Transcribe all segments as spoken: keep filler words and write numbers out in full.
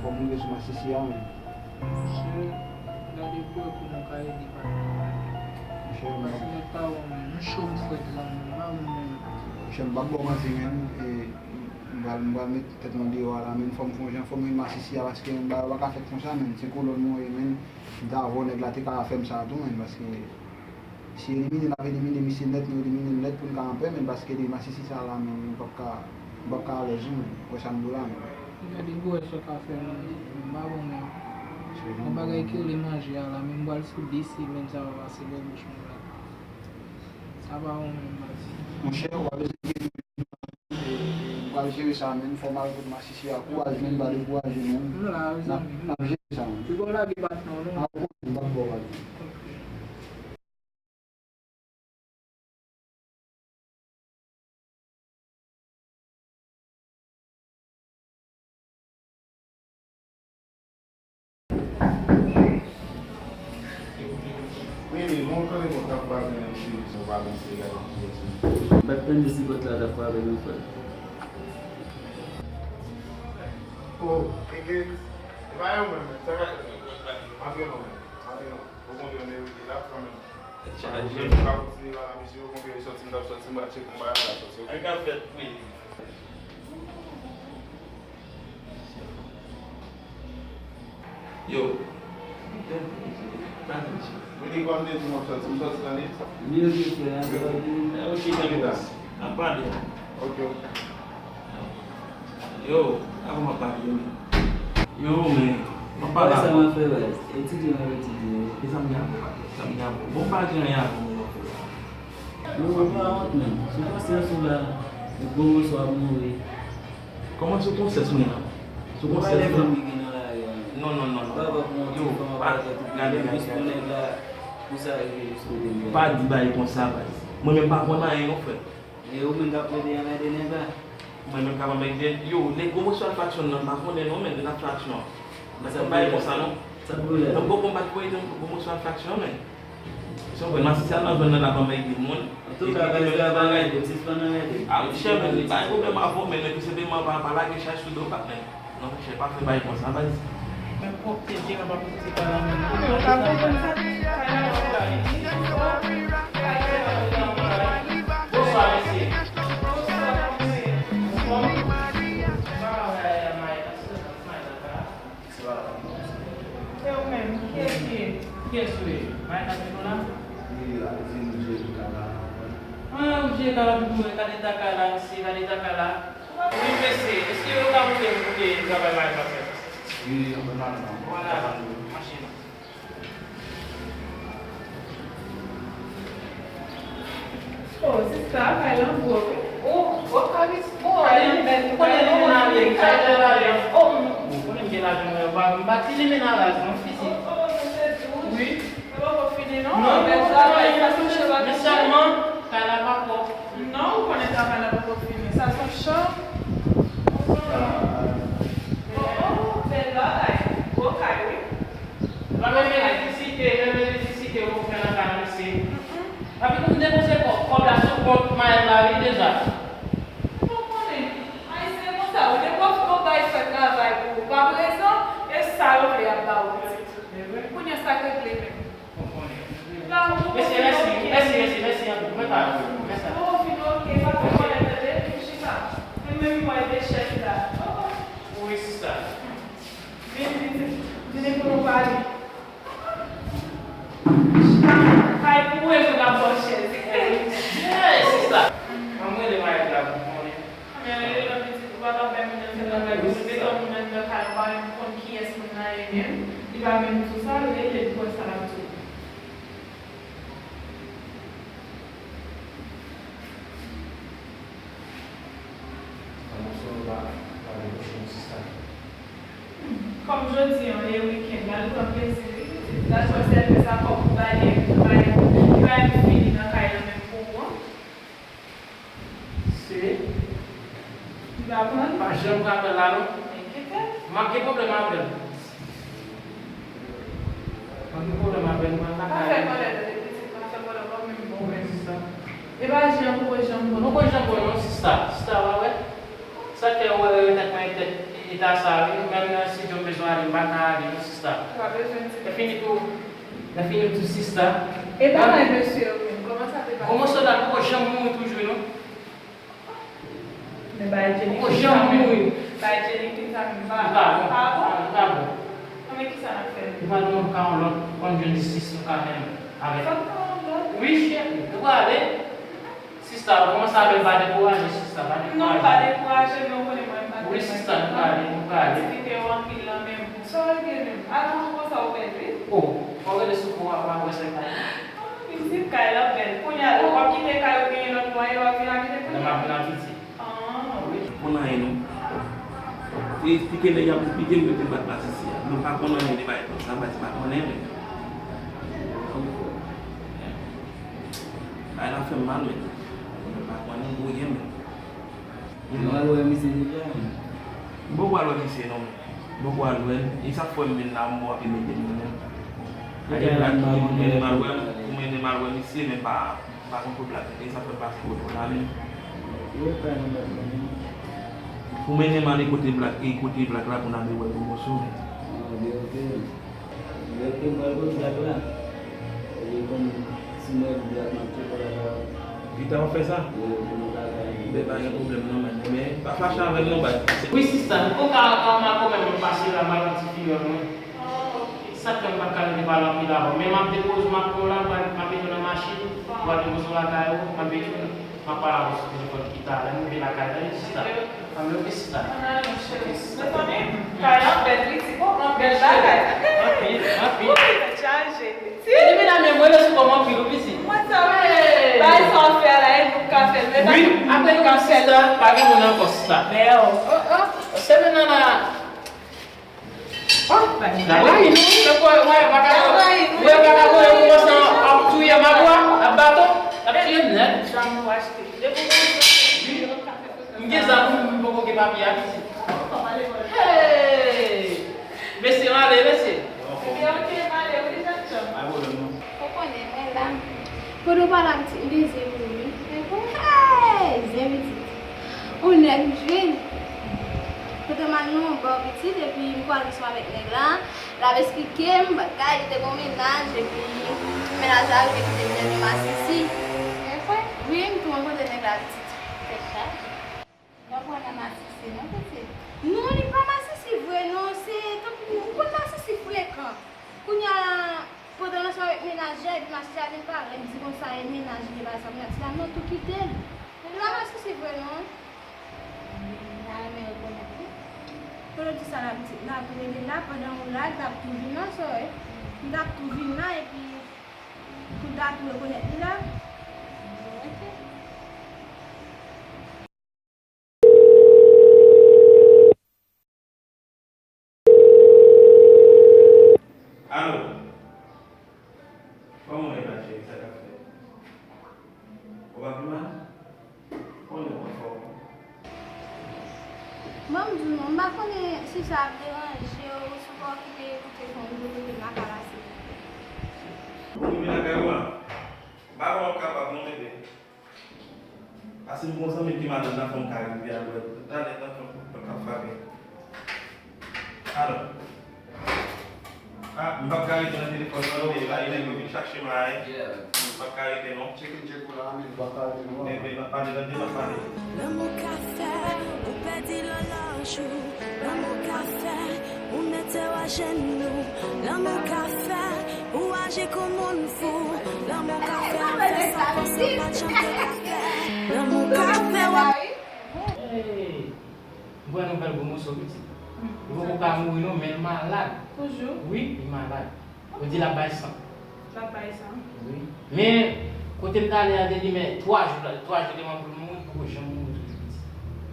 Fò m rive sou masisi a, men. Monchè, gade pou wè kòman w ka ede patnè w la. Monchè, m Paske lòt pa bon, men. M cho, m frèt, zanmi m. M pa bon, men. Monchè, m p ap ba w manti, men. E, m pral, m pral met tèt mwen deyò a la, men. Fò m fè yon jan, fò m jwenn masisi a, paske, men, bagay yo pa ka fèt konsa, men. Se kolòn mwen ye, men. M ta vle nèg la te ka fè m sa tou, men, paske si elimine l ap elimine misye nèt, nou elimine l nèt pou n ka anpè, men, paske de masisi sa la, men, m p ap ka, m p ap ka alèz non, men. Wè sa m di w la, men. Gade pou wè sa w ka fè, men, m pa bon, men. Se yon bagay ki rele manje a la, men m pral sou de semèn sa va pase bò bouch mwen la. Sa pa bon, men, baz. Monchè, w ap eseye. M pral jere sa, men fò m al kot masisi a. Kouraj, men pa dekouraje, men. M la, zanmi. N ap jere sa, men. Li gon lage bat non, non. A, w konnen, m p ap ba w bat. Ok. Mimi, montre mwen k ap pale yon ti sou balanse gade kiyès li. M pa t tande si kòt la t ap frape non, frè. Oh, e gen, e pa yon mwen menm, sa ka, antre non, menm, antre non. Ou konn yo merite la, kanmenm. Tèt chaje. Ou pa kontinye la, mesye, ou konn yo sòti, m t ap sòti, m pa tcheke, m pa al la sòti, ok? Sa k ap fèt, wi. Yo. Tande, mesye. Tande, mesye. Mwen di kòm de tou m ap sòti, m sòti, tande. Li yo di frè, a, tande. Ok, tande, baz. N ap pale. Ok, ok. Yo, avan m ap pale, men. Yo, men, m ap pale avè w. Sa m ap fè, baz? Etidye m ap etidye. E sa m gen avè w, baz? Sa m gen avè w? Bon, m pa gen anyen avè w, men, m ap fè. Yo, ou pa wont, men. Sou konsyans ou la, ou gwo moso ap mouri. Kòman sou konsyans mwen an? Sou konsyans mwen? Ou pa lè fanmi ki nan lari a, men. Non, non, non, non. Ou pa wont, yo, fanm ap pa, pale tout moun, gade, jis pou nèg la, pou sa rive jis kote m ye. Pa di bagay konsa, baz. Mwen menm pa konn anyen, non, frè. E ou menm k ap plede anmède nèg la? Mwen menm k ap anmède, yo, nèg gwo moso al fraksyon nan, m pa konnen non, men nèg ap fraksyon. Mwen se bay konsa non. Sa k boule? Donk gwo konbat pou ede gwo moso al fraksyon, men. Se yon grenn masisi al nan zòn nan, l ap anmède moun. Antouka, pa sispann anmède, sispann anmède. A, monchè, men, li pa gen pwoblèm avè w, men, men, tou senpleman, pa, pa lage chaj sou do patnè. Non, monchè, pa fè bagay konsa, baz. Men pwòpte, jeran pa pwòpte pa la menm. Bonswa, mesye. Anfòm? Se pa la fanmi, se pa la fanmi. E ou menm, kiyès ou ye? Kiyès ou ye? Mayka toujou la? Wi, ap di nou jere kay la. Ah, ou jere kay la pou mwen, gade eta kay la, mesye, gade eta kay la. Wi, mesye, èske yo ka montre m kote travay Mayka fèt? Wi, ann al la. Vwala, mache non. Oh, sista, kay lan gwo wi. Oh, oh, kay lan bèl tou, kay lan bèl tou, kay lan bèl tou. Oh, ou konnen m gen lajan mwen, m pa, m pa ti limenaj non, pitit. Oh, oh, se dous. Wi. Li poko fini non. Non, men travay sa se yon chèf. Men sèlman, kay la pa pwòp. Non, ou konnen travay la poko fini. Sa se yon chanm. Oh, oh, bèl bagay. Gwo kay, wi. Mwen menm elektrisite, menm elektrisite yo fè nan kay mesye. Epi pou m depoze kòb, kòb la sou kont Mael la wi deja. Ou konnen, Ayisyen konsa, ou depo fè yon bay fè travay pou ou. Pa prezan, e sa yo vle y ap ba ou pitit. Kounye a sa k regle menm. Mesye, mèsi, mèsi, mèsi, mèsi anpil. Mwen pa, mwen sa. Oh, fin oke, pa fè kòlè tande, fin chita. Menm mwen de chèz la. Oh. Wi, sista. Vin, vin, vin, vin pou nou pale. Kay pou ou e moun ap ba w chèz. Yes, sista. Ann rele Mael la pou konnen. Men rele pitit ou pa t ap bay moun nan fè travay pou ou. Detan moun nan nan kay an pa menm konn kiyès moun nan ye menm. Li pa menm di w sa, rele l pou wè sa l ap di w. Kòman sa w pa pale pou sista? Kòm jodi an e wikenn, l al pran plezi li pitit. L al pran sèvis a kòb pou bay li, pou bay li, li pa menm fini nan kay lan menm pou ou an. Se. Li pa pran. Pa janm pran apèl la non. Enkyete. M ap gen pwoblèm avè l. M ap gen pwoblèm avè l, mwen pa ka. Pa fè kòlè tande pitit, pa fè kòlè, w ap menm bon. Mwen sista. E pa jan poko janm bon. Poko janm bon non sista. Sista, w a wè. Sa k fè w wè tèt mwen tèt. Eta sa wi, menm nan estidyo m bezwen ale, m pa ka ale non sista. Ou pa bezwen ti. Lè fini tou, lè fini tou sista. E bagay mesye yo menm, kòman sa te pase? Gwo moso la poko janm mouri toujou non. Men bay Jenny poko janm mouri. Bay Jenny ki sa menm pa. Li pa bon. Pa bon? Li pa bon. Anben kisa n ap fè? Li pa bon ka yon lòt, konn jwenn jistis nou ka menm avèk. Fòk nou yon lòt. Wi cheri, nou prale. Sista, ou kòmanse avè m, pa dekouraje, sista, pa dekouraje. Non, pa dekouraje, men ou konnen mwen, m pa gen mwen. Wi, sista, nou prale, nou prale. Ti fi te yo anpil nan men m. Sa w regle menm? Avan ou konsa ou bèl, wi. O, fò w rele sou fò w a, w a wè sa k ap. Ah, pitit kay la bèl. Kounye a la, w ap kite kay ou genyen lòt mwa e w ap vin abite kounye a? Lè m ap vin abite. Ah, wi. Konn anyen non. Te eksplike nèg y ap eksplike m yo te bat masisi a. Mwen pa konn anyen de bagay konsa, m pa di pa konnen, men. Bagay la fè m mal, men. Mwen pa konnen pou ye, men. Ou al wè misye deja, men. M poko al wè misye, non, men. M poko al wè l. E sa k fè m vin la, m wè w ap mete m, men. Pou mennen m al wè, pou mennen m al wè misye, men pa, pa konn pou blak. E sa k fè m pase kote w la, men. Pou mennen m ale kote blak, e kote blak la, pou n ale wè yon moso, men. Lè ke m pral pote blak la, e konn si mwen blak m ap tcheke la. Pita w ap fè sa? Wi, pou nou ka gade. Men pa gen pwoblèm non, men, men pa fache avè m non, baz. Wi, sista, m poko ka, ka, ka, kanmenm m pase la, m al yon ti fiyòl mwen. Sa k fè m pa t ka rive pale anpil avè w. Men m ap depoze w, m ap pran w la, m ap mete w nan machin, w al depoze w lakay ou, m ap mete w, m ap pale avè w sou telefòn pi ta, lè m rive lakay la, wi, sista. Ann, ok, sista. Ann ale, cheri. Mezanmi, kay la bèl, wi, ti bon, anpil bagay. Anpil, anpil. Wi, tèt chaje. Ti. Epi medam yo, mwen rele sou kòm anpil, wi, pitit. Mwen sa, wi. Hey. Bagay sa w ap fè a la, e nou k ka fè l, men pa tout moun k ka fè l. Wi, apre nou, sista, pa gen moun ankò, sista. Lè w. Oh, oh. Semèn nan la. Oh, bagay. N ap rayi nou, wi. Mwen, mwen, mwen, mwen, mwen, mwen, mwen, mwen, ap touye m a bwa, ap baton, ap tiye m nèt. Zam ou achte. Depi w konn sa, wi. M gen zam, m poko gen papye a, pitit. Hey! Mesye, m ale, mesye. Ebyen, ok, m ale, wi, Jean-Jean. Pa gen pwoblèm, non. Ou konnen, mwen la. Pandan w pale a pitit, m gen zen pou ou, wi. Hey! Zen pitit. Yon nèg m jwenn. Pandan m al nan yon ba pitit, epi m kwaze ansanm avèk nèg la. L ap esplike m bagay, li te gen yon mennaj, epi mennaj la rive kite l nan men masisi. Se vre? Wi, m tou rankontre nèg la pitit. Tèt chaje. L ap pran nan masisi, non, pitit? Non, li pa masisi vre, non. Se tankou, ou konn masisi frekan. Kounye a, pandan l ansanm avèk mennaj la, epi masisi a vin pale, m di konsa, e mennaj li te pale sa, mennaj la, non, tou kite l. Li pa masisi vre, non. M ta renmen rekonèt li. Pandan w di sa la, pitit, m ta tou rele la, pandan ou la, l t ap tou vin la, sè. M t ap tou vin la, epi pou l ta tou rekonèt li la. Ok. Alo? Kòman w ye la, cheri? Sa k ap fèt? Ou pa pi mal? Konnen w anfòm? Ban m di w non, m pa konnen si sa ap deranje w, si w pa okipe koute fon m, kote m lakay la, silvouplè. Ou rive lakay ou a? M pa kwè w ap kapab non, bebe. Paske m gon zanmi m ki malad la, fò m ka rive avè l. Talè, tanpri, tanpri, tanpri, frape. Alò. Ah, m p ap ka rete nan telefòn nan, non, e la, e nèg yo vin chache m la, e. M p ap ka rete, non. Check in, check out la, men m p ap ka rete, non. Men, men, m ap pale, tande, m ap pale. Lanmou ka fè ou pèdi lòlòj ou. Lanmou ka fè ou mete w ajenou. Lanmou ka fè ou aji kon moun fou. Lanmou ka fè ou fè sa konsa w pa t janm te ka fè. Lanmou ka fè w ap. Hey! M pran nouvèl gwo moso pitit. Li poko ka mouri non, men l malad. Toujou? Wi, li malad. Yo di l ap bay san. L ap bay san? Wi. Men, kote m t ale a, te di, men twa jou, twa jou devan pou l mouri, li poko janm mouri toujou pitit.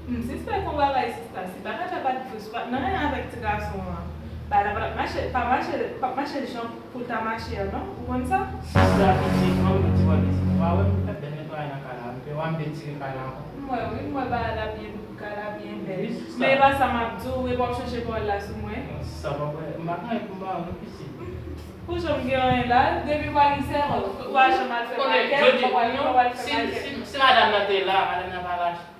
M sispèk yon bagay, sista. Si bagay la pa t vre, si w pa t nan anyen avèk ti gason an, bagay la pa t ap mache, pa mache, p ap mache jan pou l ta mache an, non. Ou konn sa? Sista, pitit, mwen, m di w, pitit, ou pa wè m fè bèl netwayaj nan kay la, m pe, m pe tire kay la ankò. M wè, wi, m wè bagay la byen, kay la byen bèl. Wi, sista. Men e pa sa m ap di w, e w ap chanje pawòl la sou mwen. Non, sista, pa vre. M pa gen anyen pou m ba w, non, pitit. Pou jan m gen anyen la, depi w pa gen sèman, ou pa janm al fè makèt, ou pa al fè makèt. Si, si, si madanm nan te la, madanm nan pa lache.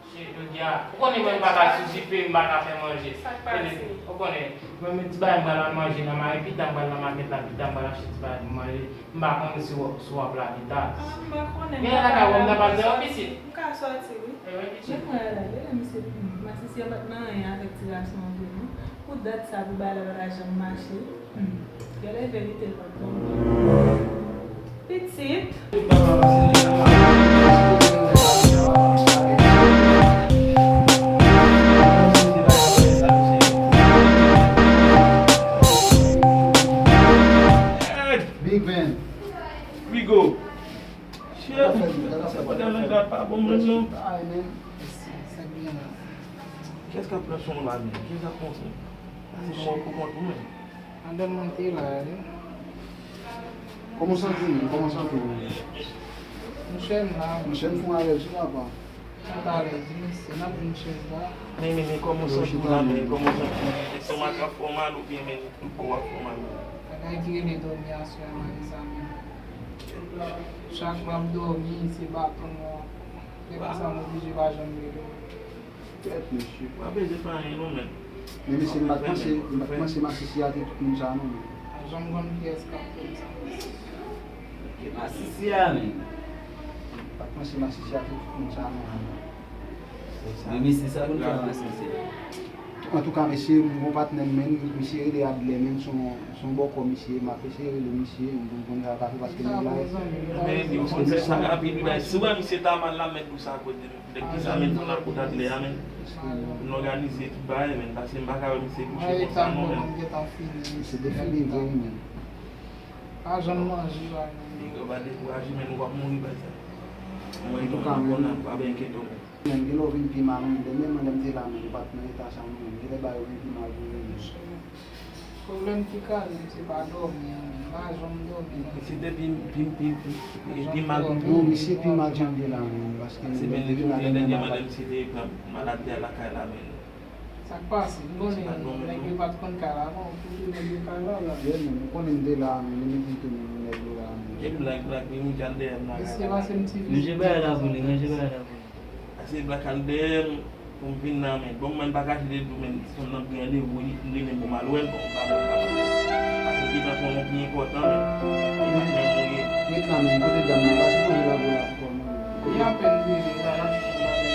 Ya, ou konnen mwen m pa ka sou dife, m pa ka fè manje. Sa k pase? Ou konnen, mwen menm ti bagay m pral al manje nan ma-, pita m pral nan makèt la, pita m pral achte ti bagay pou manje. M pa konnen si w, si w ap la pita. Ah, m pa konnen. Gen lè lakay ou m nan pral di w pitit. M ka sòti, wi. Ewe, pitit. Men mwen la, genlè misye, masisi a pa t nan anyen avèk ti gason an vre non. Pou dat sa, pou bagay la pa ta janm mache. Hmm. Genlè verite l p ap tonbe. Pitit. Big man. Bigo. Chè, sa pa fè, sa pa fè. Kiyès k ap pran swen w la menm? Kiyès k ap pran swen w? Pase mwen pou kont ou menm. Madanm mwen te la, wi. Kòman w santi w menm? Kòman w santi w menm? Monchè, m la. Monchè, m fè yon alèzi, papa. Tout alèz, wi, mesye. N ap jwenn chèz la. Men, men, men, kòman w santi w la, men? Kòman w santi w? Estomak ap fè w mal oubyen men tout kò w ap fè w mal? Bagay ki rele dòmi aswè a, mezanmi. Chak lè m dòmi, se baton m ap pran. Se pou sa m oblije pa janm rele w. Kèt, mesye. W ap beze pa anyen non, men. Men mesye, m pa t panse, m pa t panse masisi a te tout moun sa non, men. Pa janm konn kiyès k ap fè m sa, mesye. Ke masisi a, men. M pa t panse masisi a te tout moun sa non, men. Men mesye, sa pou n fè masisi a? Antouka, mesye, m gon patnè m, men, misye rele Adlè, men, se yon, se yon bòkò misye, m ap eseye rele misye, m konn sa l ka fè, paske nèg la, men, yo konn fè sa rapid, wi, bay. Si w wè misye ta mal la, m mèt di w sa kote. Nèg ki sa menm pou lakoutat lè a menm. Pou n òganize tout bagay menm, paske m pa ka wè misye kouche konsa non menm. Se defini vre wi menm. Pa janm manje bagay. Nèg yo pa dekouraje menm, ou p ap mouri bay sa. Mwen menm mwen konn nan, pa enkyete w menm. Menm gen lè w vin pi mal wi, menm mwen lè m te la menm, ou pa t nan eta sa non menm, gen lè bagay yo vin pi mal pou ou menm. Pwoblèm ki kraze m, se pa dòmi an menm. M pa janm dòmi non. Se depi m, pi, pi, pi, pi, pi mal pou ou. Non, misye pi mal jan l ye la menm, paske se menm depi madanm nan malad. Dènyèman, lè misye te pran maladi a lakay la menm. Sa k pase? M konnen nèg yo pa t konn ka la non, pou tou nèg yo ka la la. Ye menm, ou konnen m te la menm, li menm tou menm nèg yo la menm. E blak, blak, li menm k al dèyè m la. Mesye, pase m ti vizit. Ranje bagay la pou li, ranje bagay la pou li. Pase blak al dèyè m pou m vin nan men. Bon, mwen m pa kache de di w, men fanm nan gen randevou, li rele m pou m al wè l, bon, m pa bon, m pa bon. Pase li gentan fè yon pi enpòtan, men li pa t menm mouye. Ret la, men, kote dam nan? Pase manje la pou la ankò, non. Li apèn rive, sa n ap fè bagay.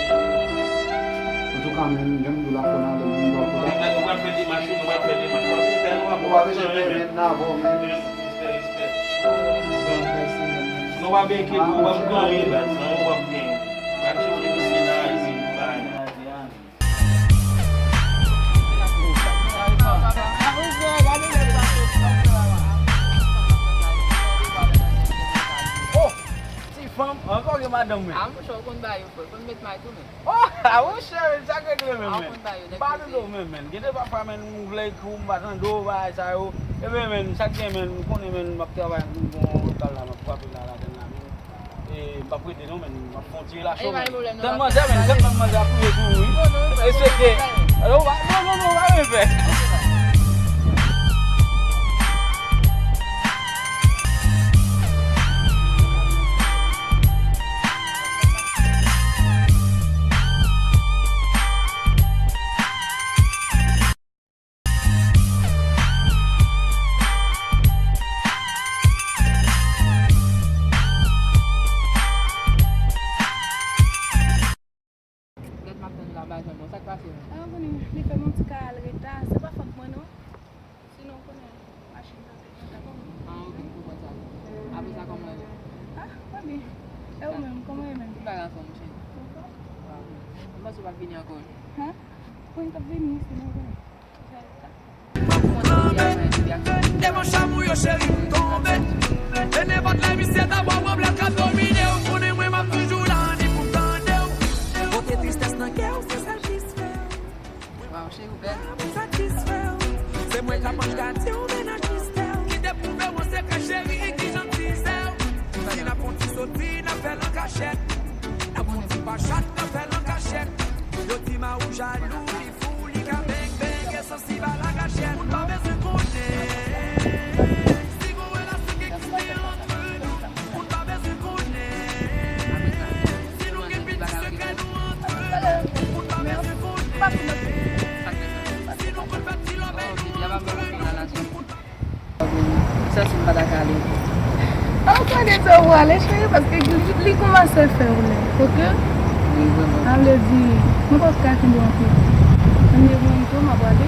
Antouka, men, jan m di w la, fò n ale, men, m pral kote. Nou pral fè demach, wi, nou pral fè demach. W ap fè, nou ap fè, men, nan avè w, men. Respè, respè. Non, w ap enkyete w, w ap genyen, baz, non, w ap genyen. W ap chèche misye nan Ayiti, bay. Oh! Ti fanm, ankò gen madanm, men. A, monchè, ou konn ba yo, frè. Konn met may tou, men. Oh, a monchè, men, sa k regle menm, men. M pa tande w menm, men. Gen de pafwa, men, m vle ekri w, m pa tande w, bagay sa yo. Ebyen, men, sa k gen, men, m konnen, men, m ap travay, m gon lokal la, m ap frape la, ladann la, men. E, m p ap rete, non, men, m ap fè yon ti relasyon, men. Tann manzè, men, tann manzè ap touye sou ou, wi. Respekte. Non, non, non, pa renmen fè. Gèt m ap tann la, m pa janm wè w. Sa k pase menm? A, ou konnen, li fè m yon ti ka al reta. Se pa fòt mwen, non. Sinon, ou konnen, machin nan te pran tan. Ah, ok, m konprann sa. Apre sa, kòman w ye? Ah, mwen byen. E ou menm, kòman w ye menm? Tout bagay anfòm, cheri. Anfòm? Wi. M panse w p ap vini ankò, wi. Hen? Mwen t ap vini, sinon, ou konnen. Devan chanm ou yo cheri m tonbe. E nenpòt lè misye ta bò pwoblèm k ap domine w, konnen mwen m ap toujou la ni pou m tande w. Pote tristès nan kè w se sèl ki sou. Waw, cheri, ou bèl. Pou satisfè w. Se mwen k ap anch gade w, mennaj mistè w. Kite pwouve w an sekrè cheri, ki jan tizè w. Si n ap fè yon ti soti, n ap fè l an kachèt. N ap fè yon ti pachat, n ap fè l an kachèt. Yo di Mawozo jalou, li fou, li ka beng beng, e sansib a la kachèt. Moun pa bezwen konnen si gon relasyon k egziste ant nou. Moun pa bezwen konnen si nou gen pitit sekrè nou ant nou. Moun pa Santi m pa ta ka ale. Ou konnen sa w ale, cheri, paske li, li kòmanse fè w lè, oke? Wi, vrèman. Sa vle di, mwen p ap ka kenbe w anpil. Mwen gen yon tou, m ap ale.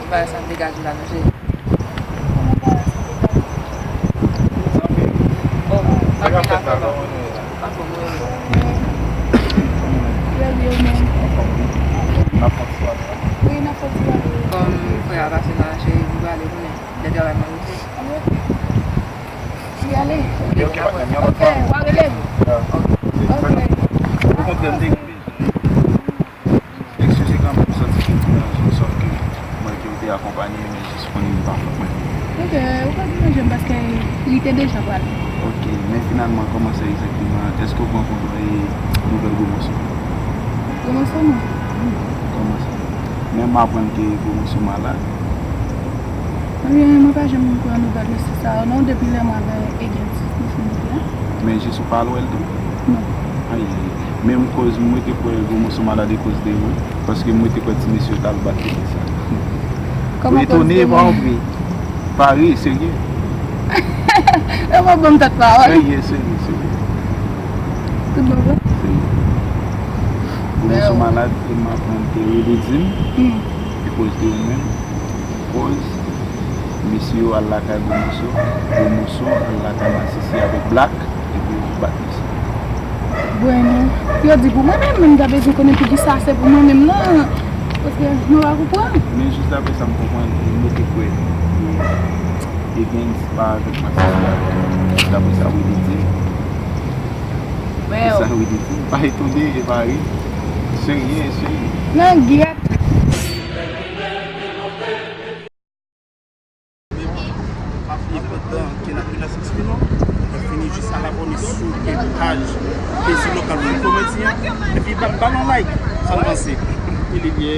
Bagay sa m degaje la, non, cheri. Bon, sa k ap fèt la? Kòman nou ye la? Trè byen, ou menm? Anfòm, wi. N ap fè yon ti pale. Wi, n ap fè yon ti pale. Kòm frè a pase la, cheri, nou prale, konnen lè travay mwen rive. Wi. Li ale? Wi, ok, patnè m, y ap... Ok, w a rele m? Ya. Ok. Ou konprann, m te gen bezwen. Eskize kanmenm, m santi ke m deranje w, sòf ke m wè ke w te akonpanye, men jis konnen m pa konprann. Ok, ou pa deranje m paske li te deja pral. Ok, men finalman, kòman sa egzakteman? Èske w pran kont, e, nouvèl gwo moso? Gwo moso, non. Hmm, kòman sa? Men m aprann ke gwo moso malad. Ebyen, mwen pa janm pran nouvèl mesye sa yo, non, depi lè mwen avè Egens nou fin byen. Men jis ou pa al wè l tou? Non. Ay, ay, ay. Menm koz mwen te kwè gwo moso malad e koz de ou, paske mwen te kwè ti mesye yo t al bat li konsa. Kòman koz de mwen? Ou etone, pa anvi. Pare, serye. Yo pa ban m tèt pawòl. Serye, serye, serye. Tout bon vre? Serye. Gwo moso malad, e m aprann ke Willy di m, hmm, e koz de ou menm. Koz, mesye yo al lakay Gwo Moso, Gwo Moso al lakay Masisi avèk Black, epi yo bat mesye. Bueno, yo di pou mwen menm, men m ta bezwen konnen poukisa se pou mwen menm nan, paske mwen pa konprann. Men jis daprè sa m konprann, mwen te kwè ke Egens pa avèk Masisi a, daprè sa Willy di. Daprè sa Willy di, pa etone, e pa ri. Serye, serye. Nan gyèt. M ap fini pandan ke n ap vin nan six million. Mwen fini jis al abòne sou paj Desi Lokal pou komedi an. Epi ba, ba nou like. Sa n panse? Ki li ye?